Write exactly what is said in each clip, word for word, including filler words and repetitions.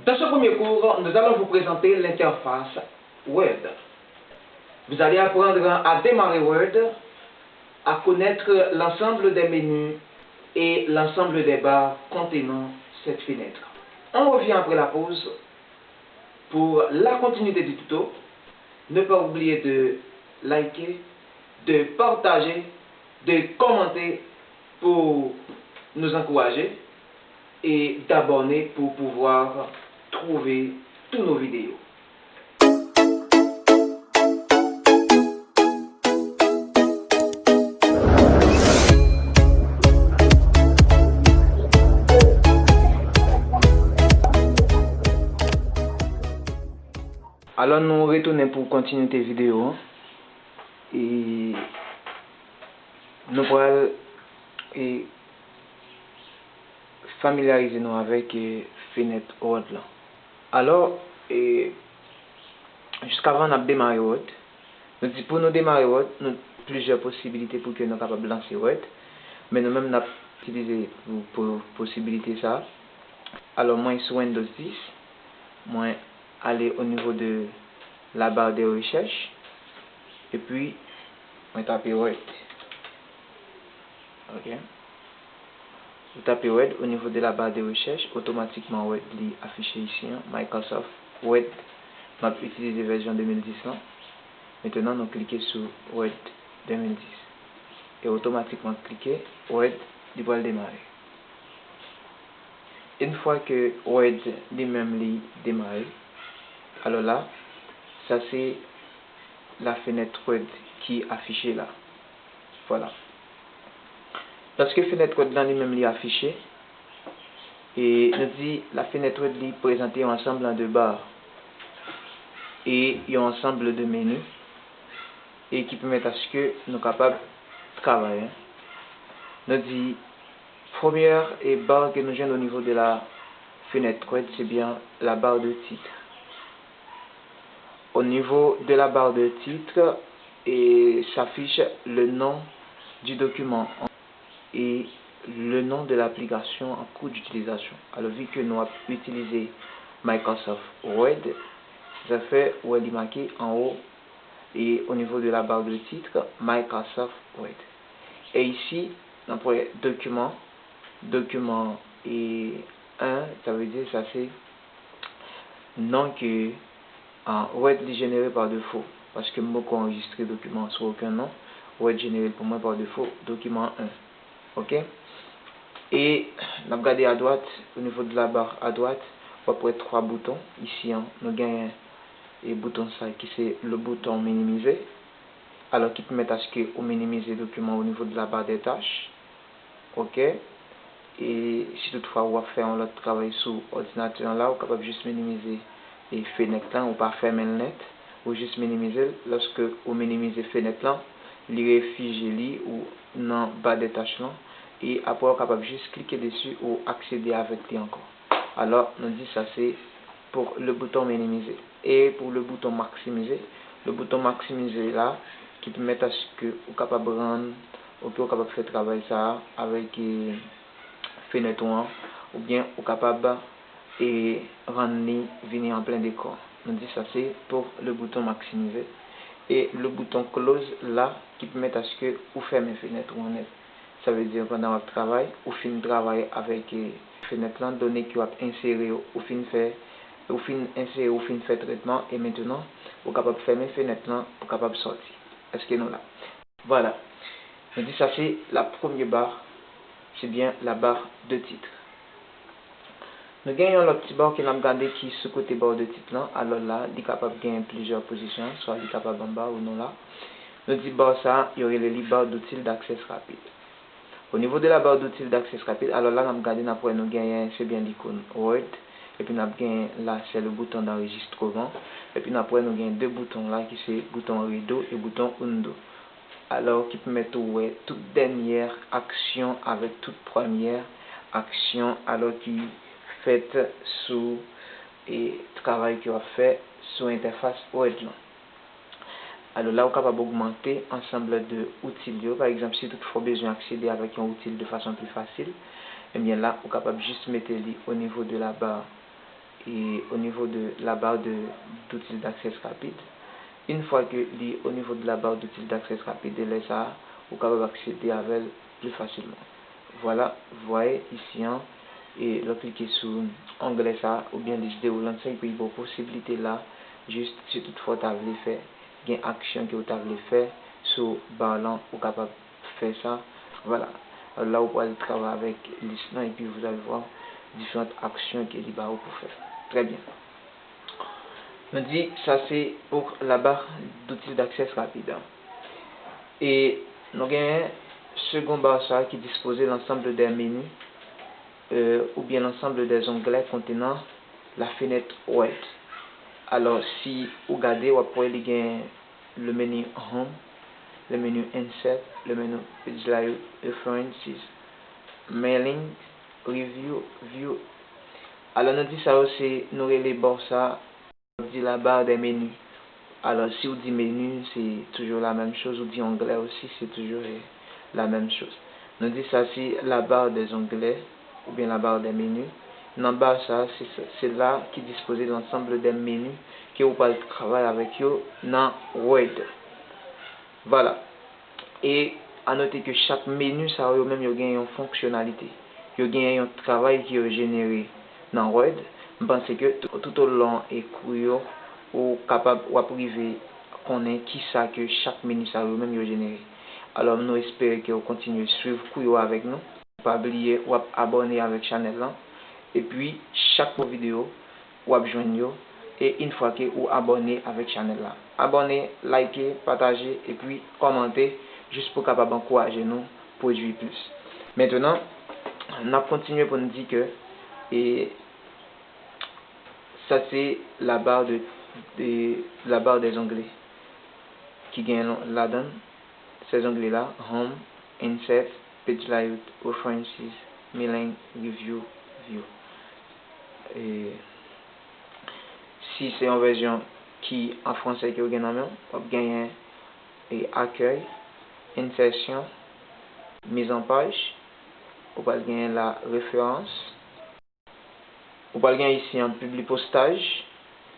Dans ce premier cours, nous allons vous présenter l'interface Word. Vous allez apprendre à démarrer Word, à connaître l'ensemble des menus et l'ensemble des barres contenant cette fenêtre. On revient après la pause pour la continuité du tuto. Ne pas oublier de liker, de partager, de commenter pour nous encourager et d'abonner pour pouvoir trouver tous nos vidéos. Alò, nou retounen pou kontinite videyo an. E nou pral, e, familyarize nou avèk, e, fenèt Word lan. Alò, e, jiskavan n ap demare Word, nou di pou nou demare Word, nou plizyè posibilite pou ke nou kapab lanse Word, men nou menm n ap itilize pou, pou posibilite sa. Alò, mwen sou Windows dis, mwen ale o nivo de la barre de recherche, epi mwen tape Word. Ok. Ou tape Word o nivo de la barre de recherche, otomatikman Word li afiche isi an, Microsoft Word. M ap itilize vèsyon de mil dis lan. Mentenan, nou klike sou Word de mil dis. E otomatikman klike Word, li pral demare. Yon fwa ke Word li menm li demare, alò la, sa se la fenèt Word ki afiche la. Vwala. Lòske fenèt Word lan li menm li afiche, e nou di la fenèt Word li prezante yon ansanm de ba e yon ansanm de meni, e ki pèmèt aske nou kapab travay. Nou di, premyè e ba ke nou jwenn o nivo de la fenèt Word, se byen la barre de titre. Au niveau de la barre de titre, et s'affiche le nom du document et le nom de l'application en cours d'utilisation. Alò, vi ke nou ap itilize Microsoft Word, sa fè ou wè li make anwo e o nivo de la barre de titre, Microsoft Word. E isi, n ap wè dokiman, dokiman e en, sa vle di sa se non ke, ah, Word li jenere pa defo, paske m poko anrejistre dokiman sou okenn non. Word jenere l pou mwen pa defo, dokiman en. Ok? E n ap gade adwat, o nivo de la barre adwat, w ap wè twa bouton. Isi an, nou genyen e bouton sa ki se le bouton minimize, alò ki pèmèt aske ou minimize dokiman o nivo de la barre des tâches. Ok? E si toutfwa w ap fè yon lòt travay sou òdinatè an la, ou kapab jis minimize e fenèt lan, ou pa fèmen l nèt, ou jis minimize l. Lòske ou minimize fenèt lan, li refijye li ou nan ba de tach lan, e apre w kapab jis klike desi ou aksede avèk li ankò. Alò, nou di sa se pou le bouton minimize. E pou le bouton maksimize, le bouton maksimize la, ki pèmèt aske ou kapab rann, oubyen ou kapab fè travay sa a avèk, e, fenèt ou an, oubyen ou kapab, e, rann li vini an plen dekò. Nou di sa se pou le bouton maksimize. E le bouton close la, ki pèmèt aske ou fèmen fenèt ou an nèt. Sa vle di, pandan w ap travay, ou fin travay avèk, e, fenèt lan, done ke w ap ensere yo, ou fin fè, ou fin ensere, ou fin fè tretman, e mentnan, ou kapab fèmen fenèt lan, ou kapab sòti. Èske nou la? Vwala. Nou di sa se la premye ba, se byen la barre de titre. Nou gen yon lòt ti ba ke n ap gade ki sou kote barre de titre lan. Alò la, li kapab gen plizyè pozisyon, swa li kapab anba ou non la. Nou di ba sa, yo rele li barre d'outils d'accès rapide. Au niveau de la barre d'outils d'accès rapide, alò la, n ap gade, n ap wè nou genyen, se byen likòn Word, epi n ap genyen la, se le bouton d'enregistrement, epi n ap wè nou gen de bouton la, ki se bouton rideau e bouton undo. Alò, ki pèmèt ou wè tout dènyè aksyon avèk tout premyè aksyon, alò ki fèt sou, e, travay ke w ap fè sou entèfas Word lan. Alò la, ou kapab ogmante ansanm de outil yo. Pa egzanp, si toutfwa w bezwen aksede avèk yon outil de fason pli fasil, Ebyen la, ou kapab jis mete li o nivo de la barre, e o nivo de la barre de d'outils d'accès rapide. Une fois que li o nivo de la barre d'outils d'accès rapide, e lè sa a, ou kapab aksede avè l pli fasilman. Vwala, vwayè isi an, e lè w klike sou onglè sa a, oubyen lis de Hollande sa, li ba w posiblite la, jis si toutfwa w ta vle fè, gen aksyon ke w ta vle fè sou bar lan, ou kapab fè sa. Vwala. Alò la, ou pral travay avèk lis lan, epi vous allez voir diferan aksyon ke li ba ou pou fè. Très bien. Nou di sa se pou la barre d'outils d'accès rapide. E nou genyen segon bar sa ki dispoze l'ensemble des menus, euh, ou bien l'ensemble des onglets contenant la fenêtre Word. Alò, si ou gade, w ap wè li gen le menu Home, le menu Insert, le menu Page Layout, References, Mailing, Review, View. Alò, nou di sa yo se, nou rele bar sa, nou di la barre des menus. Alò, si w di menu, se toujou la menm choz, ou di onglè osi, se toujou, eh, la menm choz. Nou di sa se la barre des onglets, oubyen la barre des menus. Nan bar sa, se, se la ki dispoze l'ensemble des menus ke ou pral travay avèk yo nan Word. Vwala. E a note ke chak meni sa yo, yo menm yo gen yon fonksyonalite. Yo gen yon travay ke yo jenere nan Word. M panse ke tou, toutolon e kou yo, ou kapab, w ap rive konnen kisa ke chak meni sa yo menm yo jenere. Alò, nou espere ke w kontinye swiv kou yo avèk nou. Pa bliye, w ap abòne avèk chanèl lan. Epi, chak nouvo videyo, w ap jwenn yo. E une fois que ou abòne avèk chanèl la. Abòne, like, pataje, epi kòmante, jis pou kapab ankouraje nou pwodui plis. Mentenan, n ap kontinye pou n di ke, e, sa se la barre de, de, la barre des onglets ki gen ladan l se ongle la, Home, Insert, Page Layout, References, Mailing, Review, View. E si se yon vèsyon ki an fransè ke w gen nan men w, w ap genyen, e, Accueil, Insertion, Mise en page, ou pral genyen la, Référence, ou pral gen isi an, Publipostage,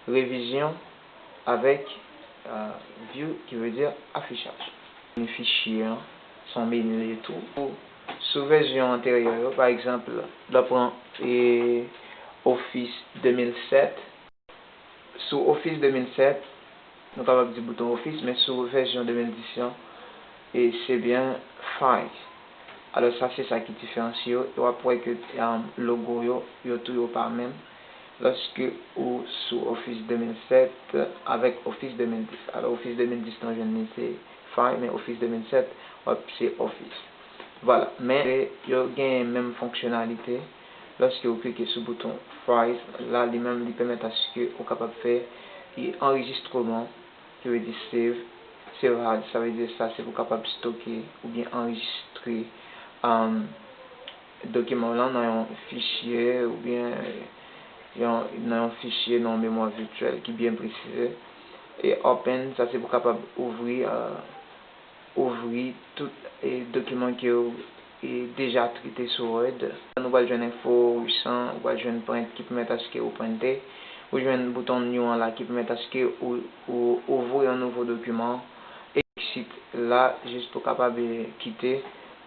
Révision, avèk, euh, View, ki vle di afichaj. Meni fichye an, se yon meni li ye tou. Sou vèsyon anteryè yo, pa egzanp, lè w pran, e, Office de mil sèt, sou Office de mil sèt, nou kapab di bouton Office, men sou vèsyon de mil dis lan, e se byen Files. Alò, sa se sa ki diferansye yo. E w ap wè ke, um, logo yo, yo tou yo pa menm. Lòske ou sou Office de mil sèt avèk Office de mil dis. Alò, Office de mil dis nou jwenn li se Files, men Office de mil sèt, w ap se Office. Vwala. Men yo gen menm fonksyonalite. Lòske ou klike sou bouton Files la, li menm li pèmèt aske ou kapab fè, e, anrejistreman, ki vle di save, save as, sa vle di sa se pou kapab stoke oubyen anrejistre, um, dokiman w lan nan yon fichye oubyen yon, nan yon fichye, nan yon memwa vityèl ki byen presize. E open, sa se pou kapab ouvri, uh, ouvri tout, e, dokiman ke w, e, deja trete sou Word. Nou pral jwenn enfo, resan, ou pral jwenn print ki pèmèt aske ou prente. Ou jwenn bouton new an la ki pèmèt aske ou, ou ouvri yon nouvo dokiman. Exit la, jis pou kapab, e, kite,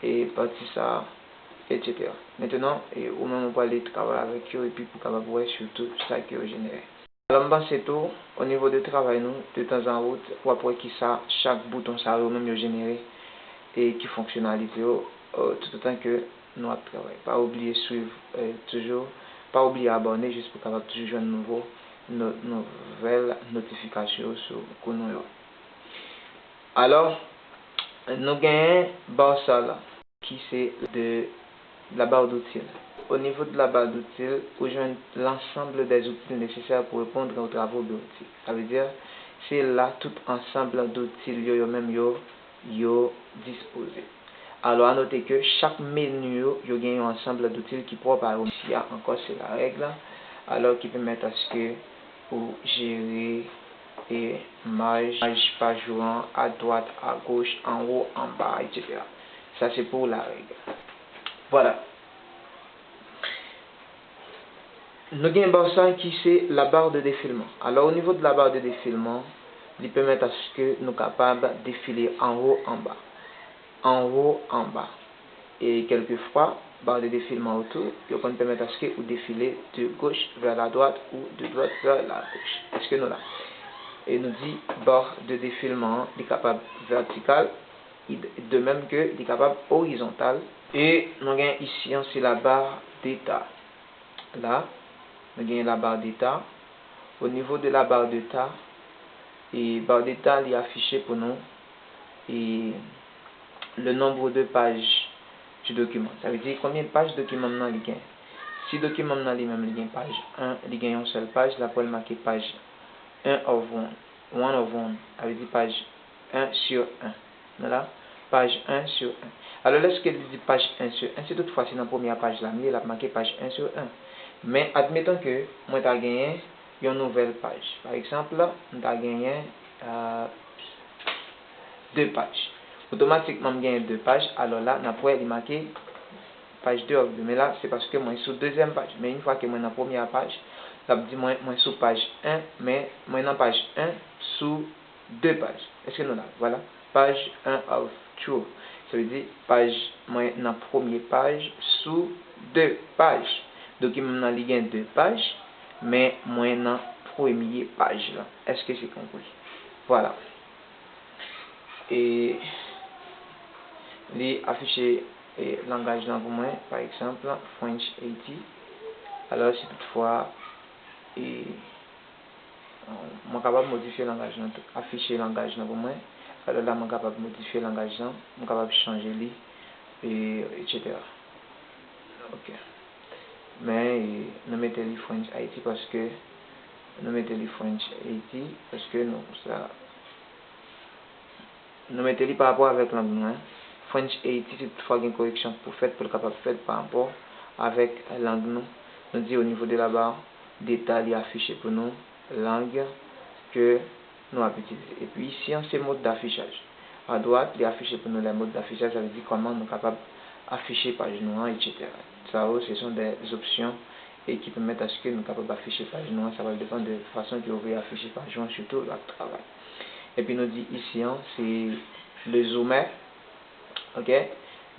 e, pati sa, etsetera. Mentenan, e, ou menm ou pral travay avèk yo epi pou kapab wè sitou sa ke yo jenere. Alò, m panse tou, o nivo de travay nou, de tanzanwout, w ap wè kisa chak bouton sa yo menm yo jenere e ki fonksyonalite yo, euh, toutotan ke nou ap travay. Pa oubliye swiv, euh, toujou, pa oubliye abòne jis pou kapab toujou jwenn nouvo, nou, nouvèl notifikasyon yo sou kou nou yo. Alò, nou genyen bar sa la. Ki se de la barre d'outils. Au niveau de la barre d'outils, ou jwenn l'ensemble des outils nécessaires pour répondre aux travaux bureautiques. Sa vle di, se la tout ansanm d'outils yo, yo menm yo, yo dispoze. Alò, a note ke chak meni yo, yo gen yon ansanm d'outils ki pwòp a yo. Isi a ankò, se la règle. Alò, ki pèmèt aske ou jere e maj, maj paj ou an, adwat, agoch, anwo, anba, etsetera. Sa se pou la règle. Vwala. Nou gen ba sa ki se la barre de défilement. Alors, au niveau de la barre de défilement, li pèmèt aske nou kapab defile anwo, anba, anwo, anba. E kèlkefwa, barre de défilement yo tou, yo konn pèmèt aske ou defile de gauche vers la droite ou de droite vers la gauche. Èske nou la? E nou di barre de défilement an, li kapab vètikal, id-, de même que li kapab orizontal. E nou gen isi an, se la barre d'état. La, nou gen la barre d'état. Au niveau de la barre d'état, e barre d'état, li afiche pou nou, e le nombre de pages du document. Sa vle di konbyen paj dokiman m nan li gen. Si dokiman m nan li menm li gen paj en, li gen yon sèl paj, l ap wè l make paj en of one, one of one. Sa vle di paj en sur en. Nou la, paj en sur en. Alò, lèske li di paj en sur en, si toutfwa se nan premyè paj la m ye, l ap make paj en sur en. Men, admeton ke mwen ta genyen yon nouvèl paj. Pa egzanp, m ta genyen, euh, de paj. Otomatikman, m genyen de paj, alò la, n ap wè li make paj de of de. Men la, se paske mwen sou dezyèm paj. Men yon fwa ke mwen nan premyè paj, l ap di mwen, mwen sou paj en, men mwen nan paj en sou de paj. Èske nou la? Vwala. Paj en of two. Sa vle di, paj, mwen nan premye paj sou de paj. Dokiman m nan, li gen de paj, men mwen nan premye paj la. Èske se konpri? Vwala. E li afiche, e, langaj lan pou mwen, pa egzanp, French Haiti. Alò, si toutfwa, e, mwen kapab modifye langaj lan tou, afiche langaj lan pou mwen. Alò la, mwen kapab modifye langaj lan, mwen kapab chanje li, e, etsetera. Ok. Men, e, nou mete li French Haiti paske, nou mete li French Haiti paske nou, sa, nou mete li pa rapò avèk lang nou, en. French Haiti, si toutfwa gen koreksyon pou fèt, pou l kapab fèt pa rapò avèk lang nou. Nou di, au niveau de la barre d'état, li afiche pou nou lang ke nou ap itilize. Epi isi an, se mode d'affichage. A dwat, li afiche pou nou les modes d'affichage, sa vle di kòman nou kapab afiche paj nou an, etsetera. Sa yo, ce sont des options e ki pèmèt aske nou kapab afiche paj nou an. Sa pral depann de fason ke w vle afiche paj ou an, sitou lè w ap travay. Epi nou di isi an, se le zoomer. Ok?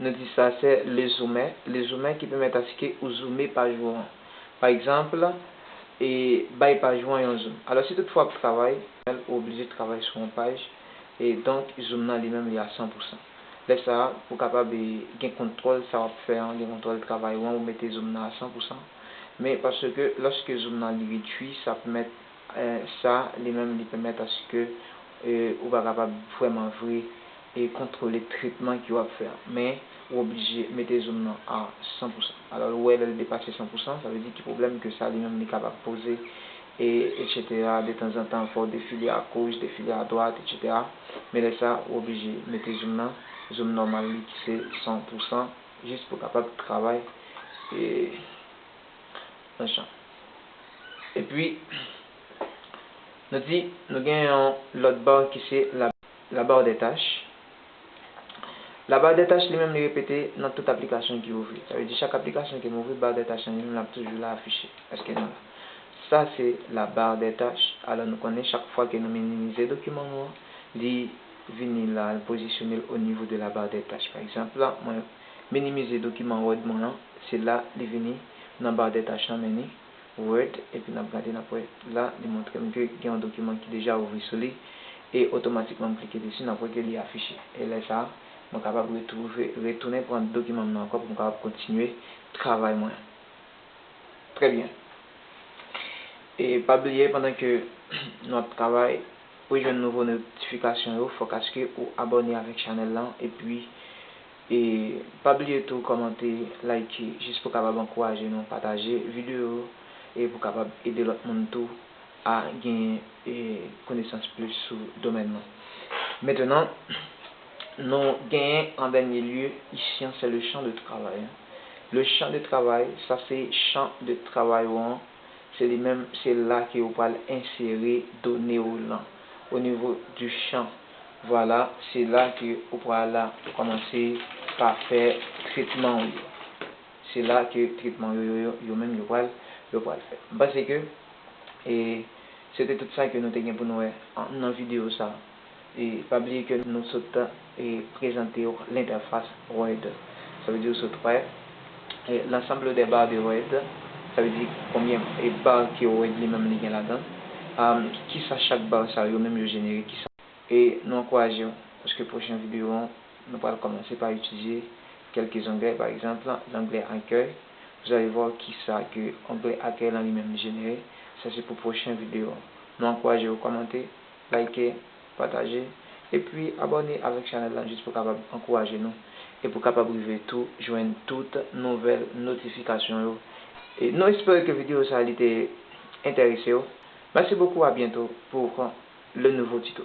Nou di sa se le zoomer. Le zoomer ki pèmèt aske ou zoome paj ou an. Pa egzanp, e bay paj ou an yon zoom. Alò, si toutfwa w ap travay, ou oblije travay sou yon paj, e donk zoom nan li menm li a san pou san. Lè sa a, pou w kapab, e, gen kontwòl sa w ap fè an, gen kontwòl travay ou an, ou mete zoom nan a san pou san. Men paske lòske zoom nan li redui, sa pèmèt, e, sa li menm li pèmèt aske, e, ou pa kapab vrèman vre, e, kontwole tretman ke w ap fè an. Men ou oblije mete zoom nan a san pou san. Alò, ou wè lè l depase san pou san, sa vle di ki pwoblèm ke sa li menm li kapab poze, e, etsetera. De tanzantan, fò w defile a goch, defile a dwat, etsetera. Men lè sa, ou oblije mete zoom nan, zoom nòmal li ki se san pou san, jis pou w kapab travay, e, nan chan. Epi, nou di, nou gen yon lòt ba ki se la, la barre des tâches. La barre des tâches li menm li repete nan tout aplikasyon ki ouvri. Sa vle di chak aplikasyon ke m ouvri, barre des tâches lan li menm l ap toujou la afiche. Èske nou la? Sa se la barre des tâches. Alò nou konnen chak fwa ke nou minimize dokiman nou an, li vini la, l pozisyone l au niveau de la barre des tâches. Pa egzanp, la, mwen minimize dokiman Word mwen an, se la li vini nan barre des tâches lan, men ni Word, epi n ap gade, n ap wè la, li montre m ke gen yon dokiman ki deja ouvri sou li, e otomatikman m klike desi, n ap wè ke li afiche. E lè sa a, mwen kapab retouve, retounen pran dokiman m nan ankò pou m kapab kontinye travay mwen. Trè byen. E pa bliye, pandan ke nou ap travay, pou jwenn nouvo notifikasyon yo, fòk aske ou abòne avèk chanèl lan, epi, e pa bliye tou kòmante, like, jis pou kapab ankouraje nou, pataje videyo yo, e pou kapab ede lòt moun tou a gen, e, konesans plis sou domèn nan. Mentnan, nou genyen an dènye lye, isi an, se le champ de travail, hein. Le champ de travail, sa se chan de travay ou an, se li menm, se la ke ou pral ensere done ou lan. Au niveau du champ, vwala, se la ke ou pral kòmanse pa fè tretman ou yo. Se la ke tretman yo, yo, yo, yo menm yo pral yo pral fè. M panse ke e se te tout sa ke nou te gen pou nou wè nan videyo sa. E pa bliye ke nou sot e prezante w lentèfas Word. Sa vle di w sot wè e l'ensemble des barres de Word. Sa vle di konbyen e bar ke Word li menm li gen ladan. Kisa chak bar sa yo menm yo jenere, kisa. E nou ankouraje w paske pwochen videyo an nou pral kòmanse pa itilize kèlke zonglen, pa egzanp, zonglen accueil. Vous allez voir kisa ke onglen accueil lan li menm li jenere. Sa se pou pwochen videyo an. Nou ankouraje w kòmante, like, pataje, epi abòne avèk chanèl lan jis pou kapab ankouraje nou e pou kapab rive tou jwenn tout nouvèl notifikasyon yo. E nou espere ke videyo sa li te enterese w. Merci beaucoup, à bientôt pour le nouveau tuto.